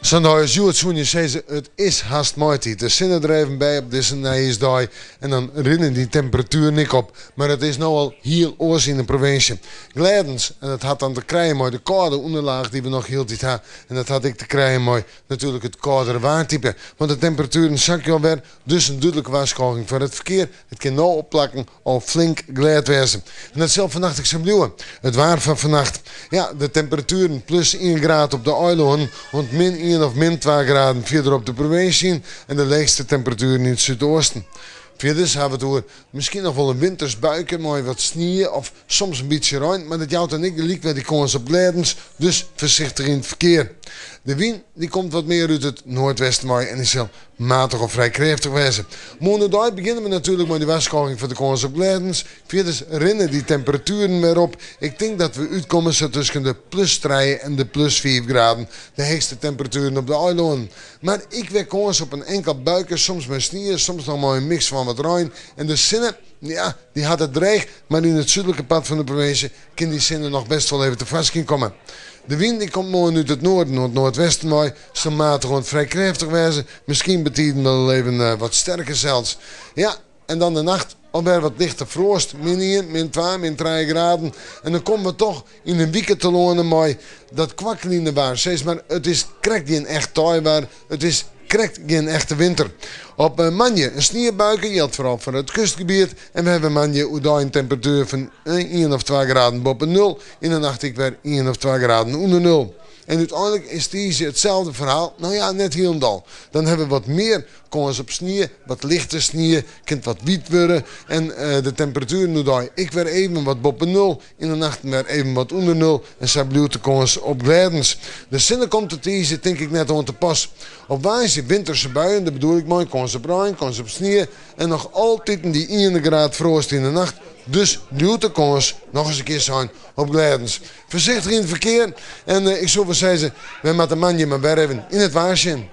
Sa'n dei as hjoed soene je sizze, it is hast maitiid. De sinne der even by op dizze nijjiersdei en dan rinne dy temperatueren ek op. Mar it is no al hiel oars yn de provinsje. Glêdens, en dat hat dan te krijen mei de kâlde ûnderlaach dy't we noch hieltyd ha. En dat hat ek te krijen mei natuerlik it kâldere waartype. Want de temperatueren sakje alwer, dus in dúdlike warskôging foar it ferkear. It kin no op plakken al flink glêd wêze. En dat sil fannacht ek sa bliuwe. It waar fan fannacht. Ja, de temperatueren plus ien graad op de eilannen oant min ien of min twa graden fierder op de provinsje yn en de leechste temperatueren yn it súdoasten. Fierders hawwe we it oer miskien noch wol in winters buike mei wat snie of soms in bytsje rein, mar dat jout dan ek gelyk wer dy kâns op glêdens, dus foarsichtich yn it ferkear. De wyn dy komt wat mear út it noardwesten wei en dy sil Matich of frij krêftich wêze. Moarn oerdei begjinne we natuerlik mei de warskôging foar de kâns op glêdens. Fierders rinne dy temperatueren wer op. Ik tink dat we útkomme sa tusken de plus trije en de plus fiif graden, de heechste temperatueren op de eilannen. Mar ek wer kâns op in inkel buike, soms mei snie, soms noch mei in miks fan wat rein. En de sinne, ja, dy hat it dreech, mar yn it súdlike part fan de provinsje kin dy sinne noch best wol even tefoarskyn komme. De wyn dy komt moarn út it noarden oant noardwesten wei, sil matich oant frij krêftich wêze, miskien betiden wol even wat sterker sels. Ja, en dan de nacht alwer wat lichte froast, min ien, min twa, min trije graden. En dan komme we toch yn in wike telâne mei dat kwakkeljende waar. Sis mar, it is krekt gjin echt teiwaar, it is krekt gjin echte winter. Op moandei in sniebuike, jildt foaral foar it kustgebiet. En we hawwe moandei oerdei in temperatuer fan ien of twa graden boppe nul, yn de nacht ek wer ien of twa graden ûnder nul. En úteinlik is tiisdei itselde ferhaal, no ja, net hielendal. Dan hawwe we wat mear kâns op snie, wat lichte snie, kin it wat wiet wurde en de temperatueren oerdei ek wer even wat boppe nul, yn de nachten wer even wat ûnder nul en sa bliuwt de kâns op glêdens. De sinne komt der tiisdei tink ik net oan te pas. Op woansdei winterse buien, dêr bedoel ik mei kâns op rein, kâns op snie en noch altiten dy iene graad froast yn de nacht, dus bliuwt de kâns, noch ris in kear sein, op glêdens. Foarsichtich yn it ferkear en ik soe wol sizze, wy moatte moandei mar wer even yn it waar sjen.